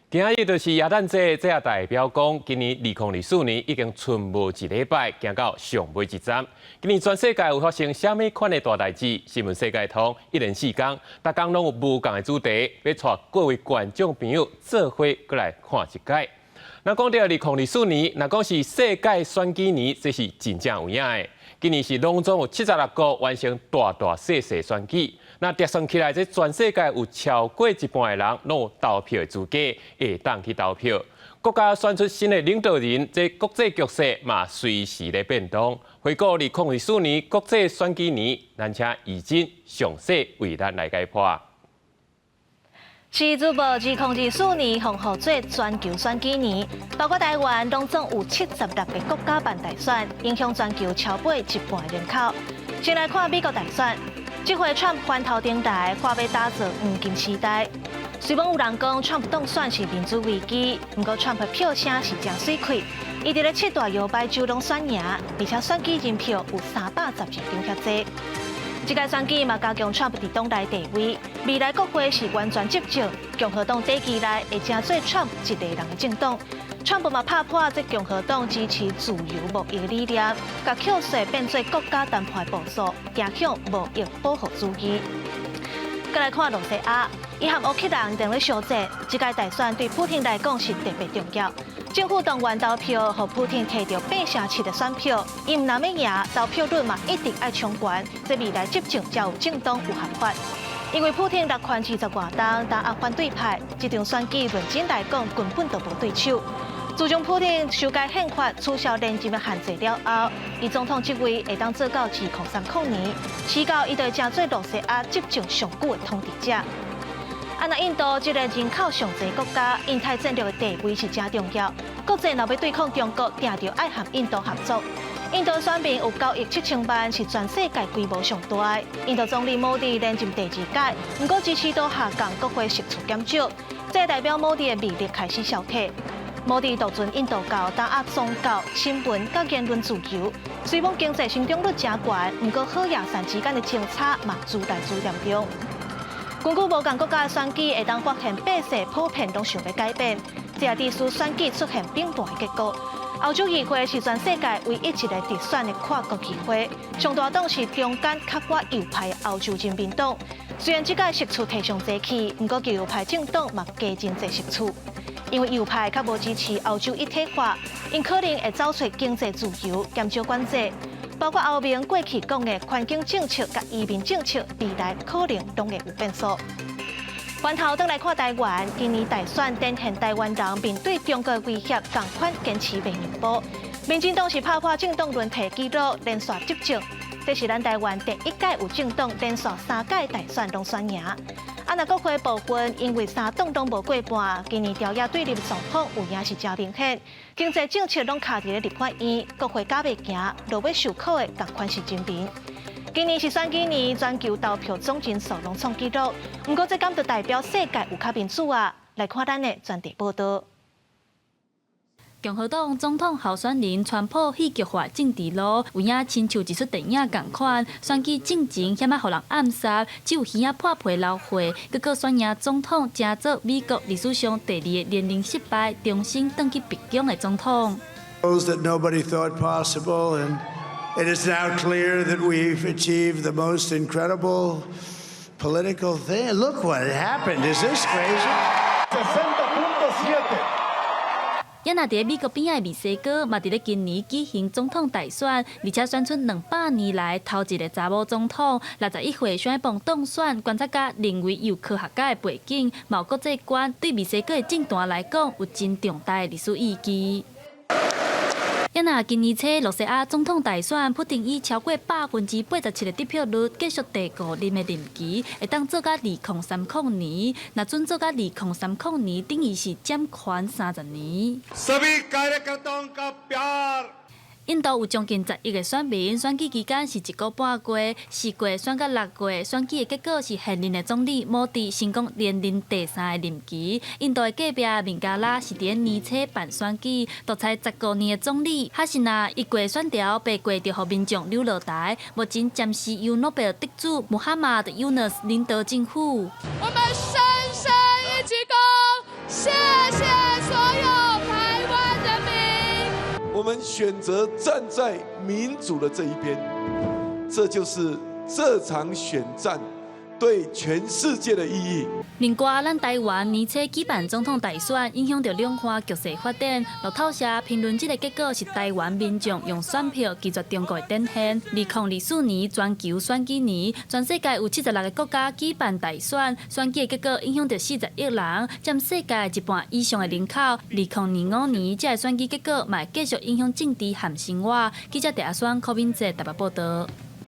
今仔日就是耶誕節，這也代表講，今年2024年已經賰無一禮拜，行到上尾一站。今年全世界有發生啥物款的大代誌？新聞世界通一連四工，逐工攏有無仝的主題，欲帶各位觀眾朋友做伙閣來看一擺。若講到二零二四年，若講是世界選舉年，這是真正有影的。今年是攏總有76國完成大大細細選舉。若疊算起來，這全世界有超過一半的人攏有投票的資格，會當去投票。國家選出新的領導人，這國際局勢嘛隨時咧變動。回顧2024年國際選舉年，咱請怡真詳細為咱來解剖。是自2024年封號做全球選舉年，包括台灣，攏總有76個國家辦大選，影響全球超過一半人口。先來看美國大選，這回川普翻頭登台，話欲打造黃金時代。雖罔有人講川普當選是民主危機，毋過川普票聲是誠媠氣，伊佇咧七大搖擺州攏選贏，而且選舉人票有312張遐濟。這屆選舉嘛加強川普佇黨內地位，未來國會是完全執政，共和黨短期內會成做川普一個人的政黨。川普嘛拍破這共和黨支持自由貿易的理念，共扣稅變做國家談判的步數，走向貿易保護主義。閣來看羅西亞，伊和烏克蘭正咧相戰，這屆大選對普丁來講是特別重要。政府動員投票，予普丁提著8成7的選票，伊毋但欲贏，投票率嘛一定愛衝懸，這未來執政才有正當有合法。因為普丁奪權20外冬，打壓反對派，這場選舉論真來講根本就無對手。自從普丁修改憲法，取消連任的限制了後，伊總統職位會當做到2030年，時到伊就會成做羅西亞執政上久的統治者。啊，若印度這個人口上濟國家，印太戰略的地位是誠重要。國際若欲對抗中國，定著愛和印度合作。印度選民有9億7千萬，是全世界規模上大的。印度總理莫迪連任第二屆，毋過支持度下降，國會席次減少，這代表莫迪的魅力開始消退。莫迪獨尊印度教，打壓宗教、新聞佮言論自由。雖罔經濟成長率誠懸，毋過好野善之間的爭差嘛愈來愈嚴重。根據無仝國家的選舉，會當發現百姓普遍攏想欲改變，這也致使選舉出現反彈的結果。歐洲議會是全世界唯一一個直選的跨國議會，上大黨是中間較倚右派的歐洲人民黨。雖然這屆席次提上濟去，毋過極右派政黨嘛加真濟席次。因為右派較無支持歐洲一體化，𪜶可能會走揣經濟自由、減少管制，包括歐盟過去講的環境政策佮移民政策，未來可能攏會有變數。回頭轉來看台灣，今年大選展現台灣人面對中國威脅，仝款堅持袂讓步。民進黨是拍破政黨輪替紀錄，連續執政，這是咱台灣第一屆有政黨連續三屆大選攏選贏。啊，若國會部分因為三黨攏無過半，今年朝野對立狀況有影是誠明顯。經濟政策攏卡佇咧立法院，國會咬袂行，落尾受苦的仝款是人民。今年是選舉年，全球投票總人數攏創紀錄。毋過這敢就代表世界有較民主啊？來看咱的專題報導。共和黨總統候選人川普戲劇化政治路，有影親像一齣電影仝款。選舉進前險仔予人暗殺，只有耳仔破皮流血，結果選贏總統，成做美國歷史上第二个連任失敗、重新轉去白宮的總統。 That nobody thought possible, and it is now clear that we've achieved the most incredible political thing. Look what happened. Is this crazy? 也若佇美國邊仔的墨西哥，嘛佇咧今年舉行總統大選，而且選出200年來頭一个查某總統，61歲宣布當選。觀察家認為，有科學家的背景，嘛有國際觀，對墨西哥的政壇來講，有真重大的歷史意義。也若今年初羅西亞總統大選，普丁以超過87%的得票率結束第五任的任期，會當做到2030年。若準做到2030年，等於是掌權30年。印度有將近10億个選民，選舉期間是一個半月，4月選到6月，選舉的結果是現任的總理莫迪成功連任第三个任期。印度的隔壁孟加拉是佇年初辦選舉，獨裁15年的總理哈西娜一過選調，八月就予民眾溜落台，目前暫時由諾貝爾得主穆罕默德尤努斯領導政府。我們深深一鞠躬，謝謝。們選擇站在民主的這一邊，這就是這場選戰對全世界的意義。另外，咱台灣年初舉辦總統大選，影響著兩岸局勢發展。路透社評論這個結果是台灣民眾用選票拒絕中國的展現。2024年全球選舉年，全世界有76個國家舉辦大選，選舉的結果影響著40億人，佔世界一半以上的人口。2025年這个選舉結果嘛會繼續影響政治和生活。記者鄭阿雙、柯敏哲台北報導。